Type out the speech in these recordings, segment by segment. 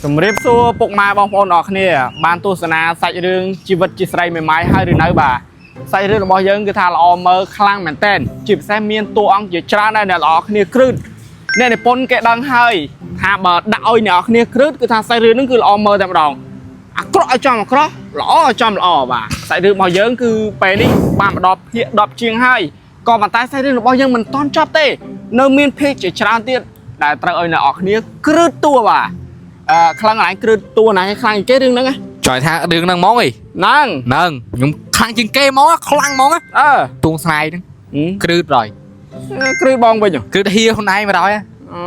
ជំរាបសួរពុកម៉ែបងប្អូនអរគ្នាបានទស្សនាសាច់រឿងជីវិតជាស្រីមេម៉ាយហើយឬនៅបាទសាច់រឿងរបស់យើងគឺថាល្អមើលខ្លាំងមែនទែនជាពិសេសមានតួអង្គជាច្រើនដែរអ្នកល្អគ្នាគ្រឹតអ្នកនិពន្ធគេដឹងហើយថាបើដាក់ឲ្យអ្នកនរគ្នាគ្រឹតគឺថាសាច់រឿងហ្នឹងគឺល្អមើលតែម្ដងអាក្រក់ឲ្យចំអាក្រក់ល្អឲ្យចំល្អបាទសាច់រឿងរបស់យើងគឺពេលនេះបានមកដល់ភាគ10ជាងហើយក៏ប៉ុន្តែសាច់រឿងរបស់យើងមិនទាន់ចប់ទេនៅមានភាគជាច្រើនទៀតដែលត្រូវឲ្យអ្នកនរគ្នាគ្រឹតតួបាទ អឺខ្លាំងកន្លែងគ្រឹះតួណាគេខ្លាំងជាងគេរឿងហ្នឹងណា ចង់ថារឿងហ្នឹងហ្មងអី ហ្នឹង ហ្នឹងខ្ញុំខ្លាំងជាងគេហ្មងខ្លាំងហ្មង អឺ ទួងស្នេហ៍ហ្នឹងគ្រឺតប្រយ គ្រឹះបងវិញហ៎ គ្រឺតហៀខ្លួនឯងមកដល់ អូ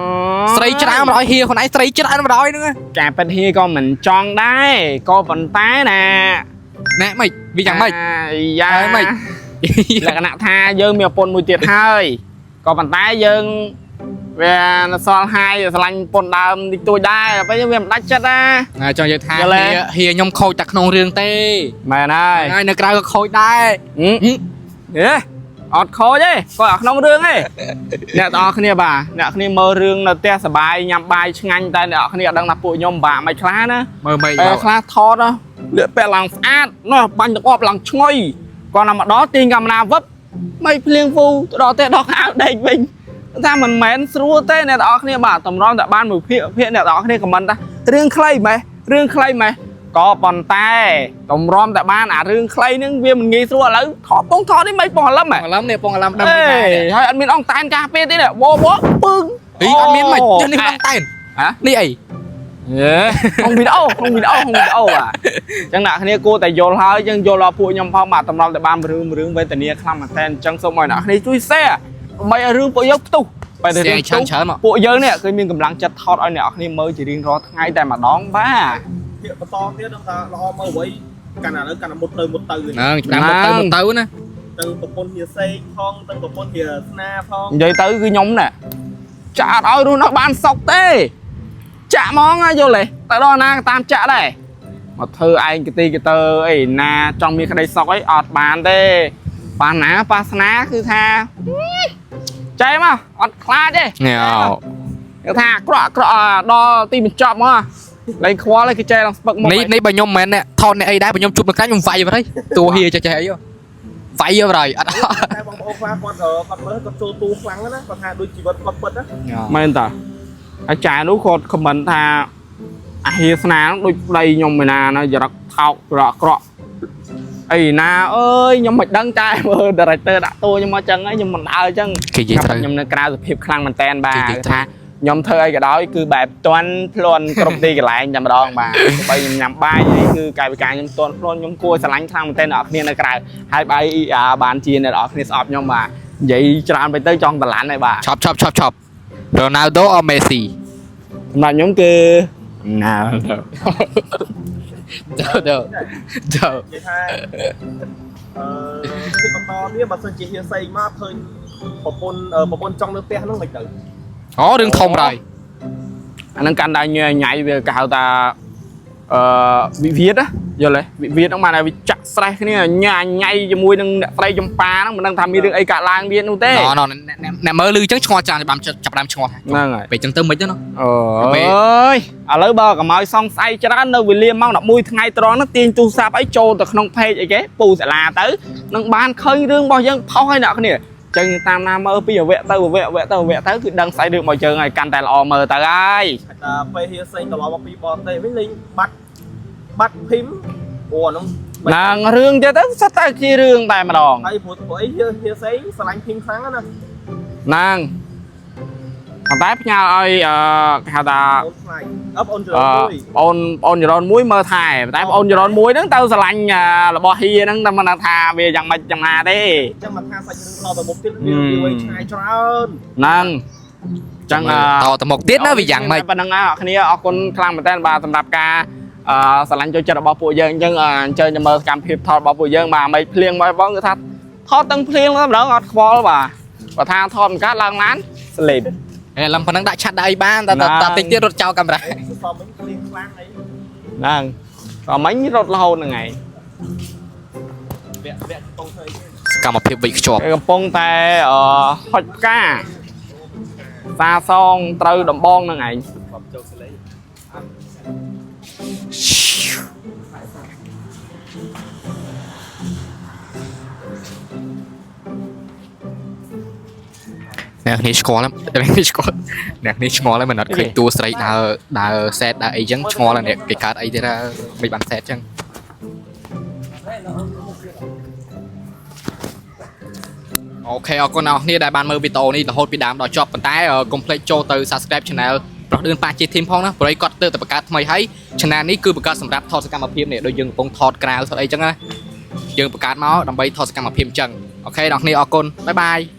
ស្រីច្រើនមកដល់ហៀខ្លួនឯងស្រីច្រើនមកដល់ហ្នឹង ការប៉ិតហៀក៏មិនចង់ដែរក៏ប៉ុន្តែណា ណែម៉េចវាយ៉ាងម៉េច អាយ៉ា ហើយម៉េច លក្ខណៈថាយើងមានប្រពន្ធមួយទៀតហើយក៏ប៉ុន្តែយើងវានៅសល់ហាយស្រឡាញ់ប្រពន្ធដើមតិចតួចដែរដល់ពេលវាមិនដាច់ចិត្តណា ណាចង់និយាយថា យល់ទេ ហៀខ្ញុំខូចតែក្នុងរឿងទេ មែនហើយ ហើយនៅក្រៅក៏ខូចដែរ ហឹមហេអត់ខូចទេគាត់អត់ក្នុងរឿងទេអ្នកទាំងអស់គ្នាបាទអ្នកគ្នាមើលរឿងនៅផ្ទះសប្បាយញ៉ាំបាយឆ្ងាញ់តែអ្នកគ្នាអត់ដឹងថាពួកខ្ញុំពិបាកមិនខ្លះណា មើលមិន ពេលខ្លះថតណាលាកពាក់ឡើងស្អាតណោះបាញ់ទឹកអប់ឡើងឈ្ងុយគាត់ណាមកដល់ទាញកាមេរ៉ាវឹបមិនភ្លៀងហ្វូទៅដល់ផ្ទះដល់ខោអាវដេកវិញថាមិនមែនស្រួលទេអ្នកទាំងអស់គ្នាបាទតម្រាំតែបានមួយភាគភាគអ្នកទាំងអស់គ្នាខមមិនថារឿងខ្លីម៉េះរឿងខ្លីម៉េះក៏ប៉ុន្តែតម្រាំតែបានអារឿងខ្លីហ្នឹងវាមិនងាយស្រួលឥឡូវថតពងថតនេះមិនពងអាឡឹមហ៎ អាឡឹមនេះពងអាឡឹមដឹង អេ មិនដែរ ហើយអត់មានអង្គតែនការពារទេនេះវវពឹង ហីអត់មានមិននេះអត់តែន ហ៎ នេះអី យេក្នុងវីដេអូក្នុងវីដេអូក្នុងវីដេអូបាទអញ្ចឹងអ្នកគ្នាគួរតែយល់ហើយយើងយល់ដល់ពួកខ្ញុំផងបាទតម្រាំតែបានរឿងរឿងវេទនាខ្លាំងមែនតើអញ្ចឹងសូមឲ្យអ្នកគ្នាជួយ share ដើម្បីឲ្យរឿងពួកយើងផ្ទុះបែរទៅរឿង share ច្រើន ផ្ទុះ ច្រើនមក ពួកយើងនេះគឺមានកម្លាំងចិត្តថតឲ្យអ្នកគ្នាមើលជារៀងរាល់ថ្ងៃតែម្ដងបាទ ភាគបន្តទៀតនឹងថាល្អមើលអ្វីកាន់តែឥឡូវកាន់តែមុតទៅមុតទៅ ហ្នឹងឆ្នាំមុតទៅមុតទៅណា ទាំងប្រពន្ធហៀសេកផងទាំងប្រពន្ធហៀស្នាផង និយាយទៅគឺខ្ញុំណែចាក់អត់ឲ្យរស់នៅបានសុខទេចាក់ហ្មងណាយល់ទេទៅដល់ណាក៏តាមចាក់ដែរមកធ្វើឯងកទីកតើអីណាចង់មានក្តីសុខអីអត់បានទេបាណាបាសនាគឺថាចែមកអត់ខ្លាចទេ ញ៉ោ គេថាអាក្រក់អាក្រក់ដល់ទីបញ្ចប់មកលែងខ្វល់ទេគឺចែឡើងស្ពឹកមក នេះនេះបើខ្ញុំមិនមែនអ្នកថតអ្នកអីដែរបើខ្ញុំជួបនៅក្រៅខ្ញុំវាយបាត់ហើយតួហៀចេះចេះអីវាយបាត់ហើយអត់ តែបងប្អូនខ្លះគាត់គាត់មើលគាត់ចូលទូខ្លាំងណាគាត់ថាដូចជីវិតគាត់ពិតណា មែនតាអាចារ្យនោះគាត់ខមមិនថាអាហៀស្នានោះដូចប្តីខ្ញុំឯណាណាចរិតថោកក្រក់ក្រក់អីណាអើយខ្ញុំមិនដឹងតែមើល director ដាក់តួខ្ញុំមកចឹងហើយខ្ញុំមិនដើរចឹង គេនិយាយត្រូវ ខ្ញុំនៅក្រៅសភាពខ្លាំងមែនតែនបាទ គេនិយាយត្រូវ ថាខ្ញុំធ្វើអីក៏ដោយគឺបែបតន់ភ្លន់គ្រប់ទីកន្លែងតែម្ដងបាទបើខ្ញុំញ៉ាំបាយអីគឺកាយវិការខ្ញុំតន់ភ្លន់ខ្ញុំគួរស្រឡាញ់ខ្លាំងមែនតែនអ្នកនរគ្នានៅក្រៅហើយបាយអាបានជាអ្នកនរគ្នាស្អប់ខ្ញុំបាទនិយាយច្រើនไปទៅចង់តឡាន់ហើយបាទ ឆប់ឆប់ឆប់ឆប់រ៉ូណាល់ដូអមេស៊ី សម្រាប់ខ្ញុំគឺណា ទៅទៅទៅ និយាយថាអឺភាគបន្តទៀតបើសិនជាហៀសេកមកឃើញប្រពន្ធប្រពន្ធចង់នៅផ្ទះហ្នឹងមិនទៅ អូរឿងធំហើយ អាហ្នឹងកាន់តែញ៉ៃញ៉ៃវាគេហៅថាអឺវិវាទណាយល់ទេវិវាទហ្នឹងបានតែវាចាក់ស្រេះគ្នាញ៉ាញ៉ៃជាមួយនឹងអ្នកស្រីចំប៉ាហ្នឹងមិនដឹងថាមានរឿងអីកើតឡើងទៀតនោះទេ ណណអ្នកមើលលឺអញ្ចឹងឆ្ងល់ច្រើនបានចាប់ដើមឆ្ងល់ថា ហ្នឹងហើយ ពេលអញ្ចឹងទៅមិនទៅណោះ អូយឥឡូវបើកុំឲ្យសង្ស័យច្រើននៅវេលាម៉ោង11ថ្ងៃត្រង់ហ្នឹងទាញទូរស័ព្ទអីចូលទៅក្នុង page អីគេពូសាលាទៅនឹងបានឃើញរឿងរបស់យើងផុសហើយអ្នកគ្នាចឹងតាមណាមើលពីអវៈទៅអវៈអវៈទៅអវៈទៅគឺដឹងស្អីរឿងរបស់យើងហើយកាន់តែល្អមើលទៅហើយ តែពេលហៀសេកត្រឡប់មកពីបរទេសវិញលេងបាត់បាត់ភីមអូអាហ្នឹង ហ្នឹងរឿងទៀតទៅសិតតែជារឿងតែម្ដង ហើយព្រោះព្រោះអីហៀសេកស្រឡាញ់ភីមខ្លាំងណាស់ ហ្នឹងប៉ុន្តែផ្ញើឲ្យអឺគេហៅថា អូនថ្លៃអបអូនច អឺ រមួយ បងអូនចរនមួយមើលថែប៉ុន្តែបងអូនចរនមួយហ្នឹងទៅស្រឡាញ់អារបស់ហៀហ្នឹងតែមិនដឹងថាវាយ៉ាងម៉េចយ៉ាងណាទេ ចឹងមកថាសាច់រឿងតទៅមុខទៀតវាវាវៃឆ្ងាយច្រើន ហ្នឹងចឹងអឺ តទៅមុខទៀតណាវាយ៉ាងម៉េច ប៉ុណ្្នឹងហើយអ្នកគ្នាអរគុណខ្លាំងមែនតើបាទសម្រាប់ការអឺស្រឡាញ់ចូលចិត្តរបស់ពួកយើងអញ្ចឹងអញ្ជើញទៅមើលសកម្មភាពថតរបស់ពួកយើងបាទមិនភ្លៀងមកបងគឺថាថតទាំងភ្លៀងតែម្ដងអត់ខ្វល់បាទបើថាថតមិនកើតឡើងឡានស្លេប ហេឡំប៉ុណ្ណឹងដាក់ឆាត់ដាក់អីបានតែតែតិចទៀតរត់ចោលកាមេរ៉ា សសមវិញភ្លៀងខ្លាំងអី ហ្នឹងក៏មិញរត់រហូតហ្នឹងឯង វគ្គវគ្គកំពុងធ្វើអី សកម្មភាពវិចខ្ជាប់ គេកំពុងតែអឺហុចផ្កាសាសងត្រូវដំបងហ្នឹងឯង ចូលសលេង អ្នកនេះឆ្ងល់អ្នកនេះឆ្ងល់អ្នកនេះឆ្ងល់ហើយមិនអត់ឃើញតួស្រីដើរដើរសែតដើរអីចឹងឆ្ងល់ហើយអ្នកគេកើតអីទៀតថាមិនបានសែតចឹង OK អរគុណអ្នកនរគ្នាដែលបានមើលវីដេអូនេះរហូតពីដើមដល់ចប់ប៉ុន្តែកុំភ្លេចចូលទៅ Subscribe Channel ប្រុសឌឿនប៉ាជាធីមផងណាព្រោះឯងគាត់ទើបតែបង្កើតថ្មីហើយ Channel នេះគឺបង្កើតសម្រាប់ថតសកម្មភាពនេះដូចយើងកំពុងថតក្រៅថតអីចឹងណាយើងបង្កើតមកដើម្បីថតសកម្មភាពអញ្ចឹង OK អ្នកនរគ្នាអរគុណ bye bye.